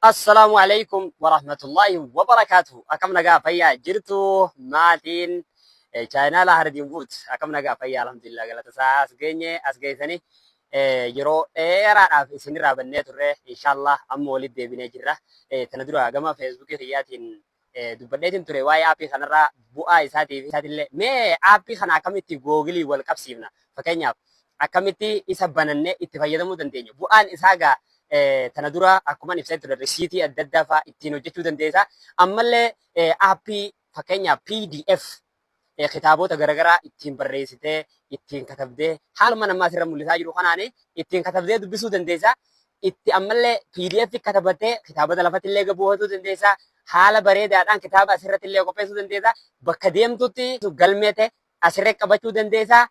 Assalaamu alaikum warahmatullahi wabarakaatuhu. Akkam nagaa fayyaa jirtu maatiin chaayinaala Hardiin Guut? Akkam nagaa fayyaa? Alhamdulillah, galata isaa as geenye, as geessanii. Yeroo dheeraadhaaf isinirraa bannee turre, inshallah amma walitti deebinee jirra. Tana dura gama Feesbuukii kiyyaatiin dubbadheetiin ture waa'ee aappii kanarraa, bu'aa isaatiif isaatillee. Mee aappii kana akkamitti Googilii wal qabsiifna? Fakkeenyaaf, akkamitti isa banannee itti fayyadamuu dandeenya? Bu'aan isaa gaa tana dura akkuma ibsee ture, risiitii adda addaa fa'aa ittiin hojjechuu dandeessa. Ammallee aappii fakkeenyaaf PDF, kitaabota garaagaraa ittiin barreessitee, ittiin katabdee, haaluma nama asirra mul'isaa jiru kanaan ittiin katabdee dubbisuu dandeessa. Itti ammallee PDF katabattee kitaabota lafatti illee gabuufachuu dandeessa. Haala bareedaadhaan kitaaba asirratti illee qopheessuu dandeessa. Bakka deemtutti galmeete asirra qabachuu dandeessa.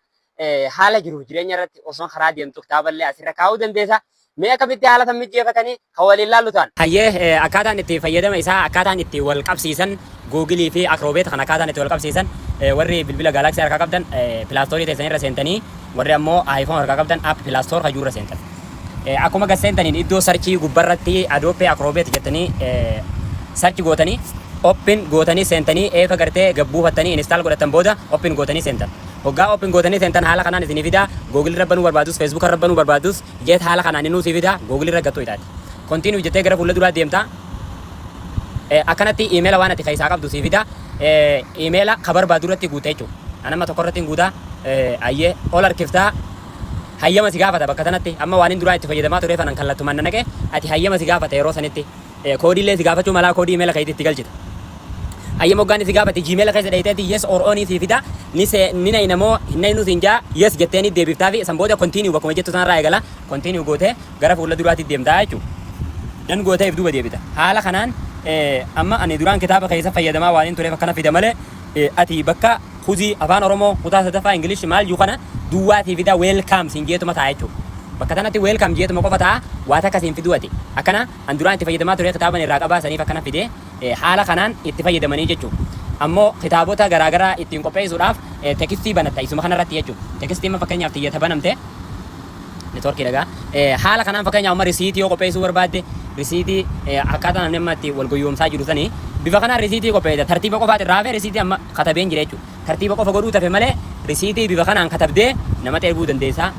Haala jiruuf jireenya irratti osoo karaa deemtu kitaaba illee asirra kaa'uu dandeessa. Mee akkamitti haala san mijjeeffatanii kan waliin laallu ta'an? Hayyee, akkaataan itti fayyadama isaa, akkaataan itti wal qabsiisan Googilii fi Acrobat kan akkaataan itti wal qabsiisan, warri bilbila Galaxy harkaa qabdan Play Store teessan irra seentanii, warri ammoo iPhone harkaa qabdan app Play Store hajuu irra seentan. Akkuma gad seentaniin iddoo search gubbarratti Adobe Acrobat jettanii search gootanii, open gootanii seentanii, eefa gartee gabbuufattanii install godhatan booda open gootanii seentan. Hoggaa open gootanii seentan haala kanaan isinii fidaa. Google irra banuu barbaadus, Facebook irra banuu barbaadus jeet, haala kanaan inni sii fidaa. Google irra gattuu itaati. Continue jettee gara fuula duraa deemtaa. Akkanatti iimeela waan ati keessaa qabdu sii fida. Iimeela ka barbaadu irratti guuta jechuudha. Anama tokko irratti hin guutaa. Ayyee, ol harkiftaa, hayyama si gaafata bakka sanatti. Amma waan hin duraan itti fayyadamaa tureef anan kallattumaan na naqe. Ati hayyama si gaafata yeroo sanitti. Koodiillee si gaafachuu malaa, koodii iimeela keetti itti galchita. Hayyama hoggaan si gaafate Gmail keessa dheeyiteeti yes or no si fida. Ni se ni nayna moo hin naynu siin jaa, yes jettee ni deebiftaa fi san booda continue bakkuma jettu sanarraa eegala. Continue gootee gara fuula duraatti deemtaa jechuudha. Dan gootee if duuba deebita. Haala kanaan amma ani duraan kitaaba keessa fayyadamaa waan hin tureef akkana fida malee, ati bakka huzii Afaan Oromoo kutaa sadaffaa, English maal jiru kana duwwaatii fida. Welcome siin jeetuma ta'a jechuudha. Bakka tanatti welcome jeetuma qofa ta'a, waa takka siin fiduu ati. Akkana an duraan itti fayyadamaa ture, kitaaban irraa qabaa, saniif akkana fidee haala kanaan itti fayyadamanii jechuudha. Ammoo kitaabota garaagaraa ittiin qopheessuudhaaf tekstii banatta isuma kanarratti jechuudha. Tekstii amma fakkeenyaaf xiyyata banamte networkii dhagaa. Haala kanaan fakkeenyaaf amma risiitii yoo qopheessuu barbaadde, risiitii akkaataa namni amma itti wal goyyoomsaa jiru sanii bifa kanaan risiitii qopheessa. Tartiiba qofaati irraa hafee, risiitii amma katabeen jira jechuudha. Tartiiba qofa godhuu tafe malee risiitii bifa kanaan katabdee namatti erguu dandeessa.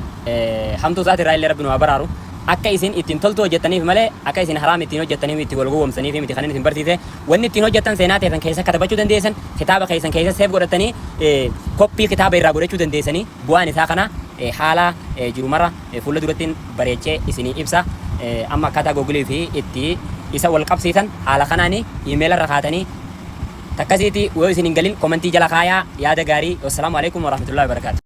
Hamtuu isaati irraa illee Rabbi nu haa baraaru. Akka isin ittiin toltu hojjettaniif malee akka isin haraam ittiin hojjettaniif itti wal gowwoomsaniif miti kan inni isin barsiise. Wanni ittiin hojjettan seenaa teessan keessa katabachuu dandeessan, kitaaba keessan keessa save godhatanii koppii kitaaba irraa godhachuu dandeessanii. Bu'aan isaa kana haala jiru mara fuula durattiin bareechee isinii ibsa. Amma akkaataa Googilii fi itti isa wal qabsiisan haala kanaani iimeela irra kaatanii takkasiiti. Yoo isin hin galin komentii jala kaayaa. Yaada gaarii. Wassalaamu alaikum warahmatullahi wabarakaatu.